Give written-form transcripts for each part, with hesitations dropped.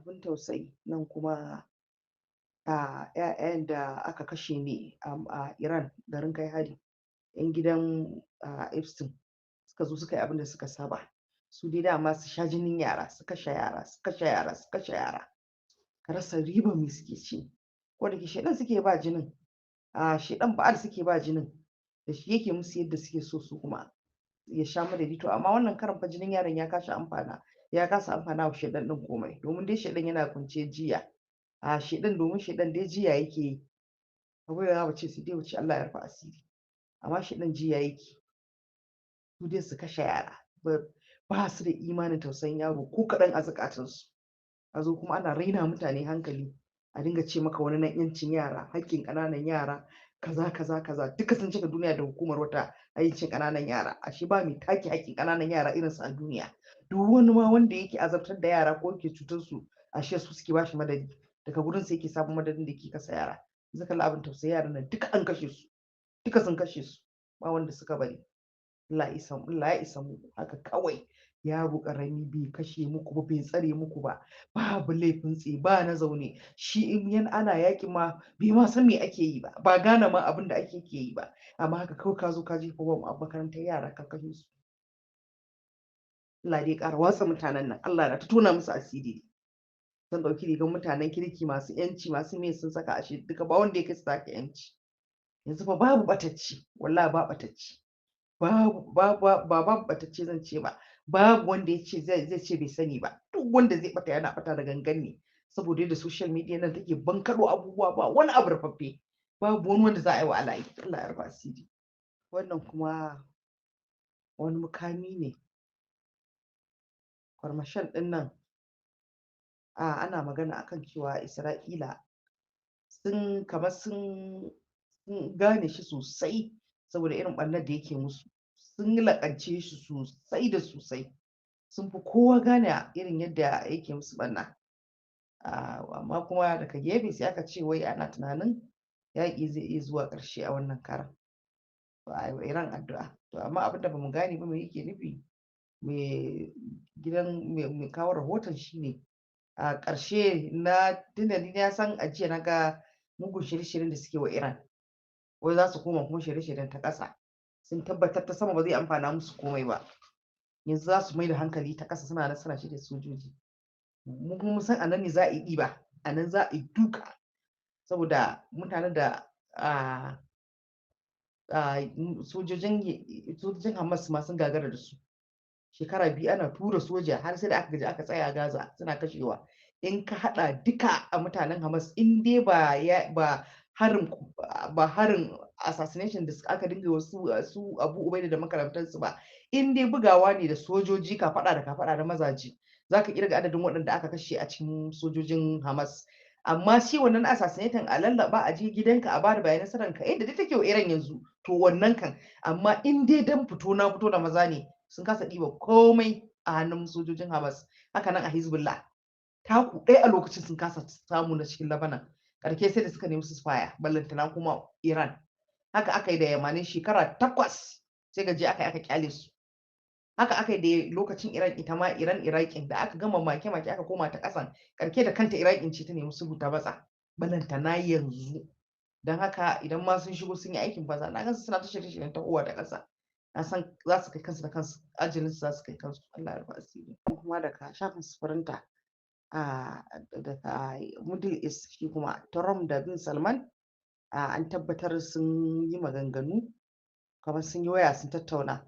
Abin tausayi. Nan kuma a ƴaƴan da aka kashe ne a Iran garin kai hari, ƴan gidan Epstein suka zo suka yi abin da suka saba. Su dai dama su sha jinin yara, su kashe yara, su kashe yara, su kashe yara. Ka rasa ribar me suke ci. Ko da ke shaiɗan suke ba jinin, a shaiɗan ba'al suke ba jinin, da shi yake musu yadda suke so su kuma ya sha madadi. To amma wannan karan fa jinin yaron ya kasa amfana, ya kasa amfana wa shaiɗan ɗin komai, domin dai shaiɗan yana kwance jiya. A shaiɗan, domin shaiɗan dai jiya yake yi. Abin da za mu ce sai dai mu ce Allah ya rufa asiri. Amma shaiɗan jiya yake. Su dai su kashe yara. Ba su da imanin tausayin yaro ko kaɗan a zukatansu. A zo kuma ana raina mutane hankali, a dinga ce maka wani nan ƴancin yara, haƙƙin ƙananan yara, kaza kaza kaza. Duka sun cika duniya da hukumar wata ƴancin ƙananan yara. Ashe ba mai take haƙƙin ƙananan yara irin su a duniya. Duk wani ma wanda yake azabtar da yara ko yake cutar su, ashe su suke bashi madadi. Daga gurin su yake samun madadin da yake kasa yara. Yanzu kalli abin tausayi, yaran nan duka an kashe su. Duka sun kashe su. Ba wanda suka bari. Allah ya isa, Allah ya isa mu. Haka kawai yaro ƙarami bai kashe muku ba, bai tsare muku ba, babu laifin tsaye ba na zaune. Shi in yan ana yaƙi ma bai ma san me ake yi ba, ba gane ma abin da ake ke yi ba. Amma haka kawai ka zo ka jefa bom a makarantar yara ka kashe su. Allah dai ya ƙara watsa mutanen nan, Allah na ta tona musu asiri. Sun ɗauki rigar mutanen kirki masu ƴanci, masu me sun saka, ashe duka ba wanda ya kai su taka ƴanci. Yanzu fa babu ɓatacce, wallahi ba ɓatacce. Babu, ba ba babu ɓatacce zan ce ba. Babu wanda ya ce zai ce bai sani ba. Duk wanda zai ɓata yana ɓata da gangan ne. Saboda yadda social media nan take bankaɗo abubuwa, ba wani abu rufaffe. Babu wani wanda za a yi wa alayi. Allah ya rufa asiri. Wannan kuma wani mukami ne. Kwarmashen ɗin nan, ana magana akan cewa Isra'ila sun kamar sun gane shi sosai saboda irin ɓarnar da yake musu. Sun laƙance shi sosai da sosai. Sun fi kowa gane irin yadda yake musu ɓarna. Amma kuma daga gefe sai aka ce wai ana tunanin yaƙi zai iya zuwa ƙarshe a wannan karan. To a yi wa Iran addu'a. To amma abin da bamu gane ba me yake nufi, me gidan mai kawo rahoton shine a ƙarshe na tunda ni na san a jiya na ga mugun shirye-shiryen da suke wa Iran. Wai za su koma kuma shirye-shiryen ta ƙasa. Sun tabbatar ta sama ba zai amfana musu komai ba. Yanzu za su mai da hankali ta ƙasa, suna nan suna shirya sojoji. Mu kuma mun san a nan ne za a yi ɗiba, a nan za a yi duka. Saboda mutanen da sojojin Hamas ma sun gagara da su. Shekara 2 ana tura soja har sai da aka gaji aka tsaya Gaza suna kashewa. In ka haɗa duka a mutanen Hamas, in dai ba harin assassination da aka dinga wasu su Abu Ubaida da makarantarsu ba, in dai bugawa ne da sojoji kafaɗa da kafaɗa da mazaje, za ka ƙirga adadin waɗanda aka kashe a cikin sojojin Hamas. Amma shi wannan assassinating a lallaba a je gidanka a bada bayanan sirrinka yadda dai take wa Iran yanzu, to wannan kan. Amma in dai dan fito na fito da maza ne, sun kasa ɗiba komai a hannun sojojin Hamas. Haka nan a Hezbollah, taku ɗaya a lokacin sun kasa samu na cikin Lebanon. Ƙarshe sai da suka nemi su faya, ballantana kuma Iran. Haka aka yi da Yamanin shekara 8 sai gaji aka yi aka kyale su. Haka aka yi da lokacin Iran, ita ma Iran Iraqin da aka gama make-make aka koma ta ƙasan, ƙarshe da kanta Iraqin ce ta nemi sulhu ta batsa, ballantana yanzu. Don haka idan ma sun shigo sun yi aikin banza, na gansu suna ta shirye-shiryen tahowa da ƙasa. Na san za su kai kansu da kansu, ajalinsu za su kai kansu. Allah ya rufa asiri. Kuma daga shafin sufurinta daga Middle East, shi kuma Trump da Bin Salman an tabbatar sun yi maganganu, kamar sun yi waya sun tattauna.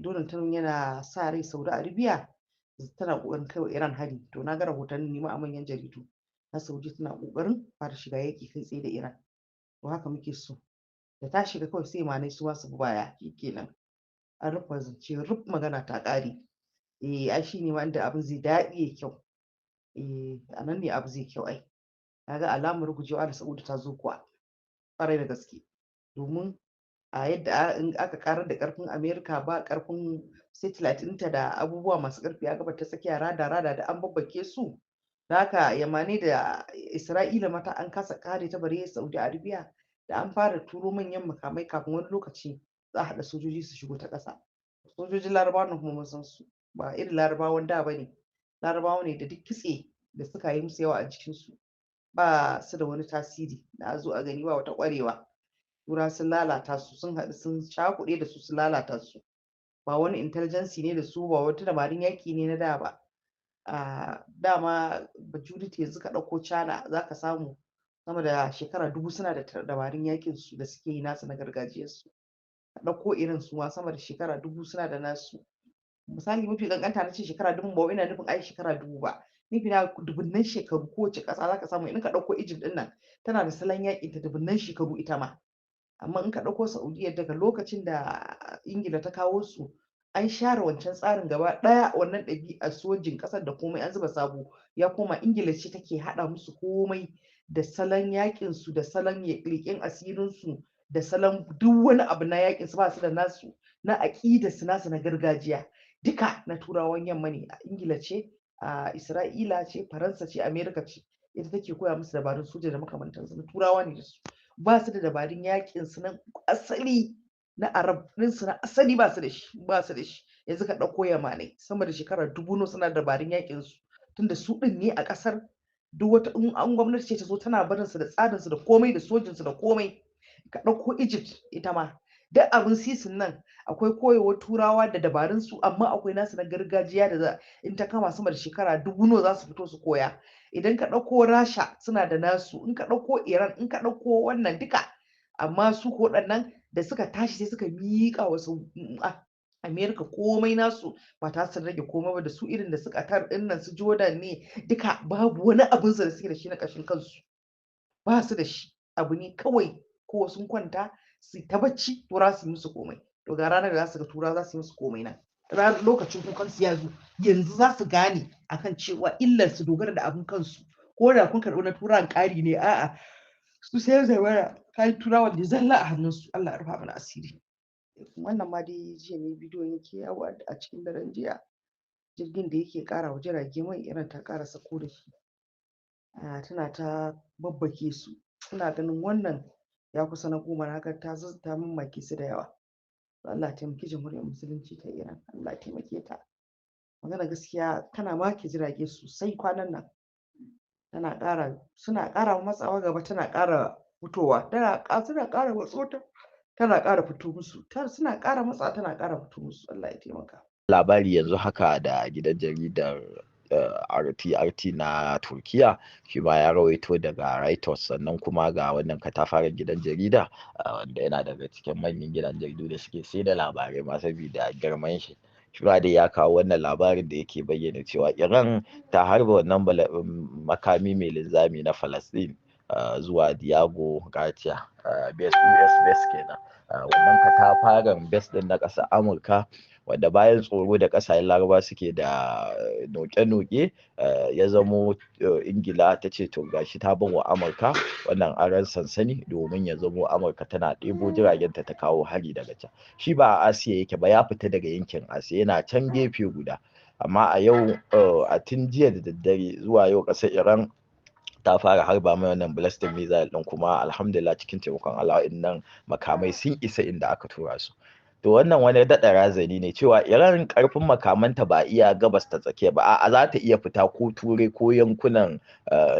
Donald Trump yana sa rai Saudi Arabia tana ƙoƙarin kai wa Iran hari. To na ga rahotanni ne ma a manyan jaridu na Saudi tana ƙoƙarin fara shiga yaƙi kai tsaye da Iran. To haka muke so. Da ta shiga kawai sai manai su ma su bi baya, shikenan. An rufe zance, ruf magana ta ƙare. Ai shi ne ma inda abin zai daɗi ya kyau. A nan ne abu zai kyau ai. Na ga alamar rugujewa da Saudi ta zo kuwa. Ƙwarai da gaske. Domin a yadda in aka ƙarar da ƙarfin Amerika, ba ƙarfin satellite ɗinta da abubuwa masu ƙarfi a gabar ta tsakiya, rada-rada da an babbake su. Da haka Yamani da Isra'ila mata an kasa kare ta, bare Saudi Arabia. Da an fara turo manyan makamai, kafin wani lokaci za a haɗa sojoji su shigo ta ƙasa. Sojojin Larabawan nan kuma mun san su, ba irin Larabawan da ba ne. Larabawa ne da duk kitse da suka yi musu yawa a jikinsu, ba su da wani tasiri na a zo a gani, ba wata ƙwarewa. Turawa sun lalata su, sun haɗu sun cakuɗe da su, sun lalata su. Ba wani intelligence ne da su ba, wata dabarun yaƙi ne na da ba. A dama majority, yanzu ka ɗauko China, za ka samu sama da shekara 1000 suna da dabarun yaƙin su da suke yi nasu na gargajiyar su. Ka ɗauko irin su ma, sama da shekara 1000 suna da nasu. Misali mafi ƙanƙanta, na ce shekara 1000, ba wai ina nufin ai shekara 1000 ba, nufi na dubunnan shekaru. Kowace ƙasa za ka samu. In ka ɗauko Egypt ɗin nan, tana da salon yaƙin ta dubunnan shekaru ita ma. Amma in ka ɗauko Saudiya, daga lokacin da Ingila ta kawo su, an share wancan tsarin gaba ɗaya, wannan ɗabi'ar sojin ƙasar da komai, an zuba sabo. Ya koma Ingila ce take haɗa musu komai, da salon yaƙin su, da salon leƙen asirin su, da salon duk wani abu na yaƙin su. Ba su da nasu na aƙidar su, nasu na gargajiya, duka na Turawan Yamma ne. A Ingila ce, a Isra'ila ce, Faransa ce, Amerika ce, ita take koya musu dabarun soja da makamantansu. Na Turawa ne da su. Ba su da dabarun yaƙin su na asali, na Arab ɗinsu na asali, ba su da shi, ba su da shi. Yanzu ka ɗauko Yamanai, sama da shekara 1000 nawa suna da dabarun yaƙin su, tunda su ɗin ne a ƙasar. Duk wata in an gwamnati ce ta zo, tana barin su da tsarin su da komai, da sojin su da komai. Ka ɗauko Egypt, ita ma duk abin sisin nan akwai koyewar Turawa da dabarun su, amma akwai nasu na gargajiya da in ta kama sama da shekara 1000 nawa za su fito su koya. Idan ka ɗauko Rasha, suna da nasu. In ka ɗauko Iran, in ka ɗauko wannan duka. Amma su ko waɗannan da suka tashi, sai suka miƙa wasu Amerika komai nasu, ba ta su rage komai ba. Da su irin da su Qatar ɗin nan, su Jordan ne, duka babu wani abin su da suke da shi na ƙashin kansu, ba su da shi. Abu ne kawai ko sun kwanta su ta bacci, Turawa su yi musu komai. To, ga ranar da za su ga Turawa za su yi musu komai nan. Lokacin kukan su ya zo. Yanzu za su gane akan cewa illar su dogara da abin kansu, ko da kun karɓi na Turawan ƙari ne. A'a, su sai zamana kayan Turawan ne zalla a hannunsu. Allah ya rufa mana asiri. Wannan ma dai jiya ne bidiyon yake yawo, a cikin daren jiya. Jirgin da yake ƙara wa jirage mai, Iran ta ƙara sako da shi, tana ta babbake su. Ina ganin wannan ya kusa na 10, na ga ta ta mammake su da yawa. Allah ya taimaki Jamhuriyar Musulunci ta Iran, Allah ya taimake ta. Magana gaskiya, tana make jirage sosai kwanan nan. Tana ƙara, suna ƙara matsawa gaba, tana ƙara fitowa, tana suna ƙara matso ta, tana ƙara fito musu, suna ƙara matsawa, tana ƙara fito musu. Allah ya taimaka. Labari yanzu haka da gidan jaridar RTRT na Turkiya shi ma ya rawaito daga Reuters. Sannan kuma ga wannan katafaren gidan jarida, wanda yana daga cikin manyan gidan jaridu da suke sai da labarai ma saboda girman shi, shi ma dai ya kawo wannan labarin da yake bayyana cewa Iran ta harba wannan makami mai linzami na Falasɗin zuwa Diego Garcia base, US base kenan, wannan katafaren base din na ƙasar Amurka, wanda bayan tsoro da ƙasashen Laraba suke da noke-noke, ya zamo Ingila ta ce to gashi ta wa Amurka wannan aron sansani, domin ya zamo Amurka tana ɗebo jiragenta ta kawo hari daga can. Shi ba a Asiya yake ba, ya fita daga yankin Asiya, yana can gefe guda. Amma a yau, a tun jiya da daddare zuwa yau, ƙasar Iran ta fara harba mai wannan ballistic missile din, kuma alhamdulillah, cikin taimakon Allah, wa'innan makamai sun isa inda aka tura su. To, wannan wani daɗa razani ne cewa Iran ƙarfin makamanta ba iya Gabas ta Tsakiya ba, a'a, za ta iya fita ko Turai ko yankunan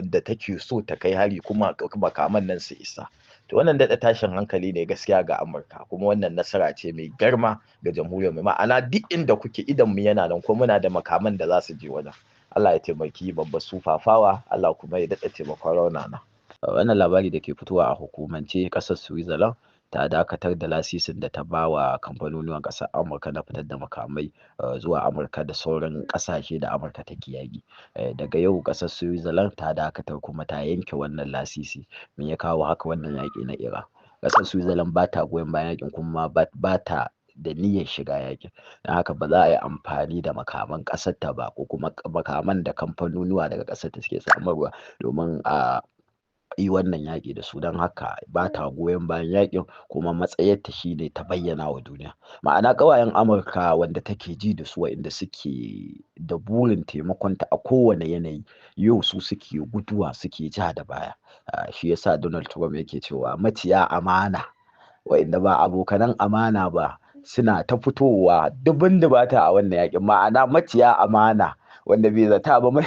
da take so ta kai hari, kuma makaman nan su isa. To, wannan daɗa tashin hankali ne gaskiya ga Amurka, kuma wannan nasara ce mai girma ga jamhuriyar mu. Ma'ana, duk inda kuke, idan mu yana nan, ko muna da makaman da za su je wajen. Allah ya taimaki babbar sufafawa, Allah kuma ya daɗa taimakon raunana. Wannan labari da ke fitowa a hukumance, ƙasar Switzerland ta dakatar da lasisin da ta ba wa kamfanonuwan ƙasar Amurka na fitar da makamai zuwa Amurka da sauran ƙasashe da Amurka take yaƙi. Daga yau ƙasar Switzerland ta dakatar kuma ta yanke wannan lasisi. Me ya kawo haka? Wannan yaƙi na Iran. Ƙasar Switzerland ba ta goyon bayan yaƙin, kuma ba ta da niyyar shiga yaƙin, don haka ba za a yi amfani da makaman ƙasar ta ba, ko kuma makaman da kamfanonuwa daga ƙasar ta suke samarwa, domin a yi wannan yaƙi da su. Don haka ba ta goyon bayan yaƙin, kuma matsayarta shine ta bayyana wa duniya. Ma'ana, ƙawayen Amurka wanda take ji da su, wa'inda suke da burin taimakonta a kowane yanayi, yau su suke guduwa, suke ja da baya. Shi yasa Donald Trump yake cewa maciya amana, wa'inda ba abokanan amana ba, suna ta fitowa dubun dubata a wannan yaƙin. Ma'ana, maciya amana Wanda bai zata ba mai,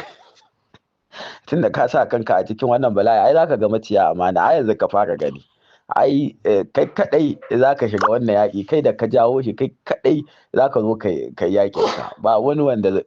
tunda ka sa kanka a cikin wannan bala'i, ai zaka ga maciya amana. Ai yanzu ka fara gani. Ai kai kadai zaka shiga wannan yaƙi, kai da ka jawo shi, kai kadai zaka zo kai yaƙin ka, ba wani wanda.